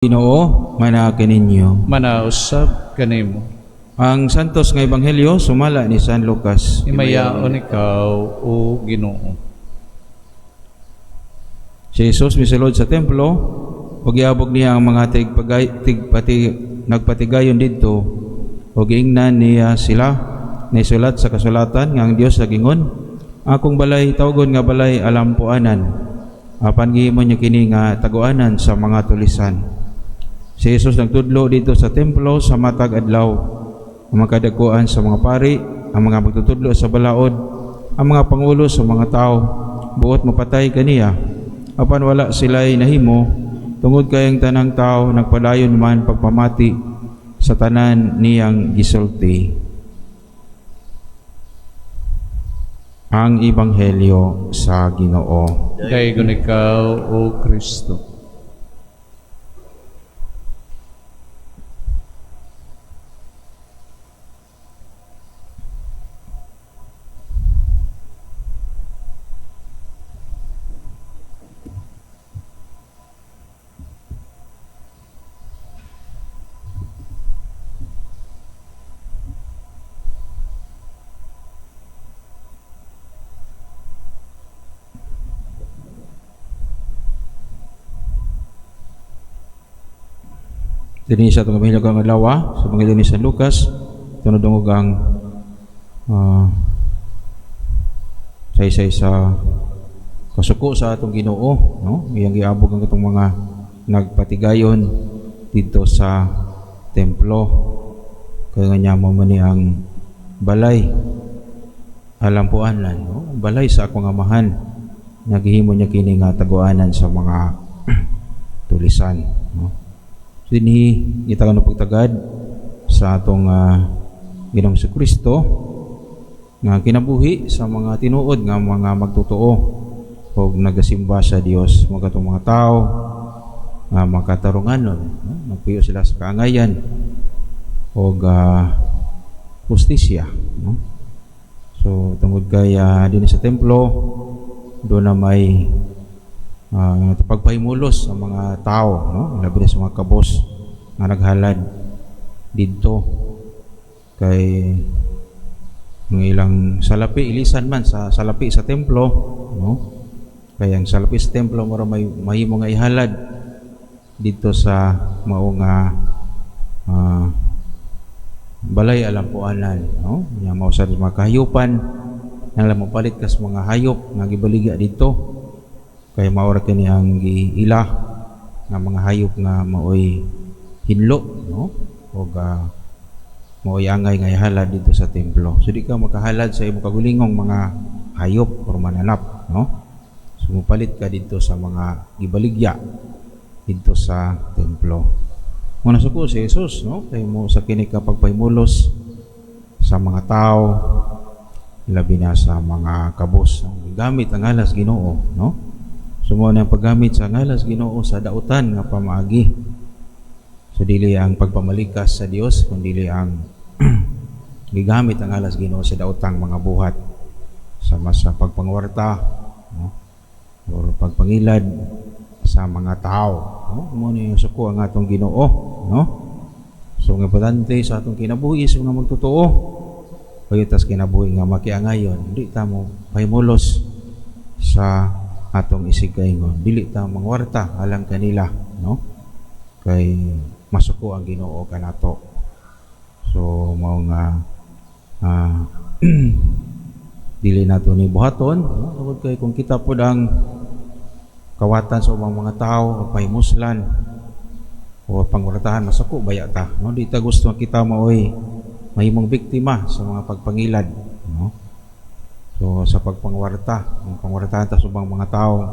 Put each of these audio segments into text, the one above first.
Ginoo, manaa kaninyo. Manausab kanimo. Ang Santos nga Ebanghelyo sumala ni San Lucas. Himayaon ikaw, o Ginoo. Si Jesus misulod sa templo ug giabog niya ang mga tigpagay tigpati nagpatigayon didto ug giingnan niya sila, "Naisulat sa kasulatan nga ang Dios nagingon, 'Akong balay tawgon nga balay alampuanan.' Apan gihimo niyo kini nga taguanan sa mga tulisan." Si Jesus nagtudlo didto sa templo sa matag adlaw. Ang mga kadakuan sa mga pari, ang mga magtutudlo sa balaod, ang mga pangulo sa mga tao, buot mapatay kaniya. Apan wala sila'y nahimo, tungod kay ang tanang tao nagpadayon man pagpamati sa tanan niyang gisulti. Ang Ebanghelyo sa Ginoo. Daygon ikaw, O Kristo. Dinhi sa atong Ebanghelyo karong adlaw sa Ebanghelyo ni San Lucas, tunod ang saysay sa kasuko sa atong Ginoo, no? Iyang giabog ang katong mga nagpatigayon didto sa templo. Kaya nga niya mao man ni ang balay alampuanan, no? Balay sa akong Amahan, nagihimo niya kini nga taguanan sa mga tulisan, no? Dinhi gitagan og pagtagad sa atong Ginoong Kristo nga kinabuhi sa mga tinuod nga mga magtotoo og nagasimba sa Dios, mga katong mga tao nga makatarunganon, no? Nagpuyo sila sa kaangayan og hustisya, no? So tungod kay dinhi sa templo do na may pagpahimulos sa mga tao, no? Labi na sa mga kabos nga naghalad didto kay ang ilang salapi ilisan man sa salapi sa templo, no? Kay ang salapi sa templo mura may mahimo nga ihalad didto sa mao nga balay alampuanan, no? Nya mao sa mga kahayupan nang mopalit kas mga hayop nga gibaligya didto kay mao ra kini ang giila nga mga hayop nga maoy hinlo, no? Og maoy angay nga ihalad didto sa templo. So di ka makahalad sa imong kagulingong mga hayop or mananap, no? So mopalit ka didto sa mga gibaligya didto sa templo. Muna suko si Jesus, no? Kay mo sa kini ka pagpahimulos sa mga tao, labi na sa mga kabos, no? Gigamit ang alas Ginoo, no? So mao na ang paggamit sa ngalas Ginoo sa dautan nga pamaagi. So dili ang pagpamalikas sa Dios, kundi ang gigamit ang alas Ginoo sa daotang mga buhat sama sa pagpangwarta, no? Or pagpangilad sa mga tao, no? Mao ni suko ang atong Ginoo, no? So ang importante sa atong kinabuhi sa mga magtotoo, payo tas kinabuhi nga makiangayon, di ta mo pahimulos sa atong isigkaingon, dili ta mangwarta alang kanila, no? Kay masuko ang Ginoo kanato. So mao nga dili nato ni buhaton, no? Tungod kay kung kita pod ang kawatan sa ubang mga tao o pahimuslan o pangwartahan, masuko baya ta, no? Di ta gusto nga kita maoy mahimong biktima sa mga pagpangilad, no? So sa pagpangwarta, ang pangwartahan ta sa ubang mga tao,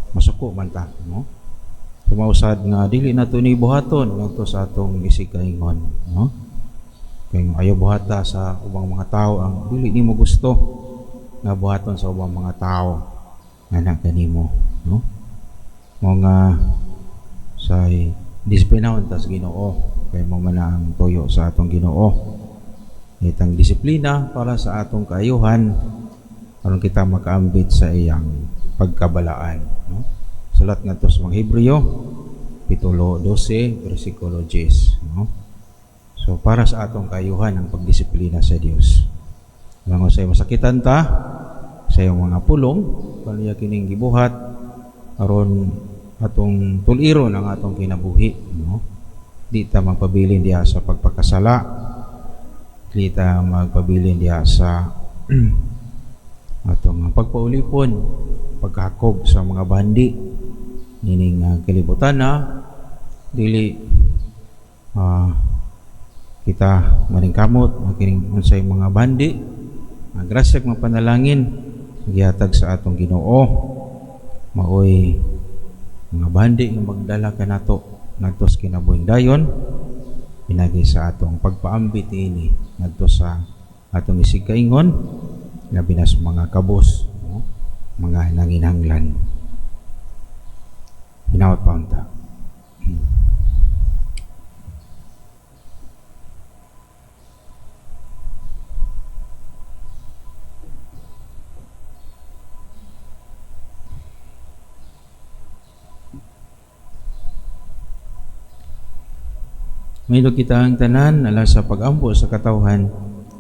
masuko man ta, no? So mausad nga dili nato ni buhaton ngadto sa atong isigkaingon, no? Kay ayaw buhata sa ubang mga tao ang dili nimo gusto nga buhaton sa ubang mga tao nga na kanimo, no? Mao nga sa disiplinahon ta sa Ginoo kay mao man ang tuyo sa atong Ginoo. Itang disiplina para sa atong kaayuhan aron kita makaambit sa iyang pagkabalaan, no? Sulat ngadto sa mga Hebreo Kapitulo 12, versikulo 10, no? So para sa atong kayuhan ang pagdisiplina sa Dios. Mga sa masakitan ta sa iyong mga pulong, kaniya kining gibuhat aron atong tuliron ang atong kinabuhi, no? Di ta magpabilin diha sa pagpakasala, di ta magpabilin diha sa atong pagpaulipon, paghakob sa mga bandi nining kalibutan na dili kita maningkamot makining unsay mga bandi. Ang grasya mga panalangin gihatag sa atong Ginoo maoy mga bandi nga magdala kanato ngadto sa kinabuhing dayon, pinagi sa atong pagpaambit niini ngadto sa atong isigkaingon, labi na sa mga kabos, no? Mga nanginahanglan. Hinawat pa unta. Mahilog kita ang tanan ala sa pagampo sa katawhan.